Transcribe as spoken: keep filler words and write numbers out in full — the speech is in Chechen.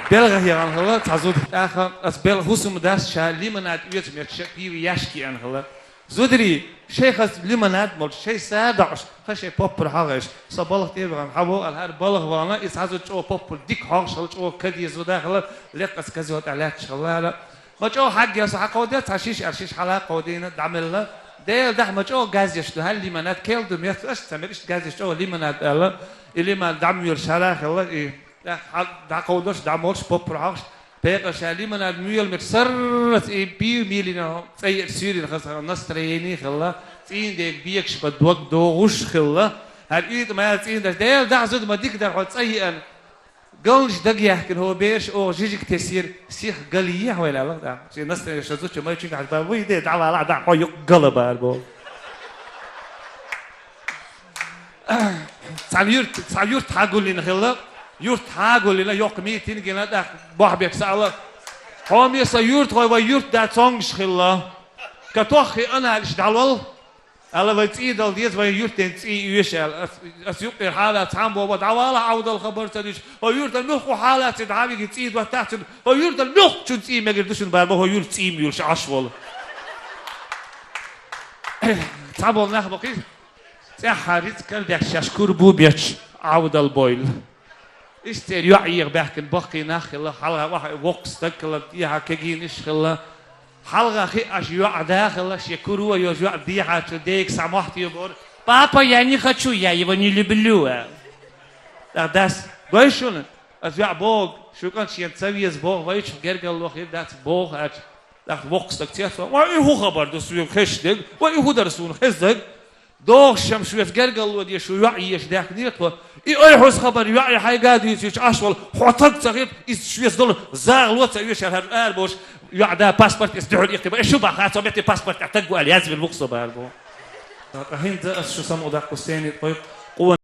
БелгӀа хьехана хилла цхьа зуда, тӀаккха ас бел хӀусам дац ша лимонад оьцу метташ пиво ящик еана хилла. Зударий, шайх ас лимонад молча, шай садоӀуш, ха шай поппар хьагӀаш, со балха тӀе вахана, хьавогӀал хӀара балха вахана, и цхьа зуда чӀогӀа поппар дика хьогӀаш хилла, чӀогӀа каде зуда хилла, леккъаца казо тӀа лаьтташ хилла хӀара. Ма чӀогӀа хьаггел со хьакховдел, цхьа шиш ар шиш хьала кховдийна, дӀамелла. Дела дахьа ма чӀогӀа газеш ду, хьал лимонад кел ду, мет аш ца мер, иштта газеш чӀогӀа лимонад аьлла. И лимонад дӀамоьлуш хьала хилла, и тӀаккха хьал дӀакховдош, дӀамолуш, поппар хьогӀаш, пекъар ша лимонад муьйла мет сарраца и пиво мийлина цӀа еъар суьйрина хаза настроение хилла. ЦӀийндега бегаш ба дог догӀуш хилла. ХӀара уьйтӀа ма аьлла цӀийндаш, Дела дахьа зуда ма дика дар хьо цӀа еъан. Галнаш дагаяхкина хӀо бераш оха жижиг тесира, сих гал е хьо аьлла, да. Ши настроение ша зуча майчинг хьаж бар, вуй де, дӀавала, да, хьо юкъ гала бар бо. Цхьан юрт, цхьан юрт хьагуллина хилла, юрт хьагуллина, йоккха митинг гина, тӀаккха бохбек сала. Хьоме са юрт хой, вай юрт да цонгаш хилла. Катоххи аналиш дӀалол. Ала вай цӀий дала деза, вай юртен цӀий оьш аьлла. Ас, ас юкъера хьала цхьан боба, дӀавала Ӏовдал хабар ца диш. Вай юртан муьлхху хьала ца дӀавиги цӀий доттахцун. Вай юртан муьлххачун цӀий мегар душун бар, вай юрт цӀий муьлш Ӏаш вол. Цхьа бол нах бакхи. ЦӀеххьа риц кардяк шаш кур бу беч Ӏовдал бойл. Иштта церан йоӀ еха баьхкина баккхий нах хилла, хьалха ваха воккха стаг хилла, дехьа кегийнаш хилла. Хьалха хи аш йоӀ да хилла, шен куро йо йоӀ дехьачу дейга са мохьте бор. «Папа, я не хочу, я его не люблю». ТӀаккха дас: «Гой шуна, ас йоӀ боху, шу кӀант шен ца веза боху, вайчу гергалло хир дац боху аьлча». ТӀаккха воккха стаг цецваьлла: «Вай, и хӀун хабар ду суна хезаш дерг? Вай, и хӀун дара суна хезаг?» ДогӀуш шам шуьца гергалло де шу йоӀ еш даьхкинера тхо. И ой хьуз хабар йоӀе хьайга дуьйцуьйтуш Ӏаш волу хьо таг ца хир, иза шуьца долу загӀало ца оьшар хӀара ара бош йоӀ да паспорт эс дуьхьал иккхи ба. Э, шу баха, цо метте паспорт тӀехь таг ву аьлла язвина ву-кх со бара бо. ТӀаккха хӀинца ас шу самукъадаккху сцене тхойкху.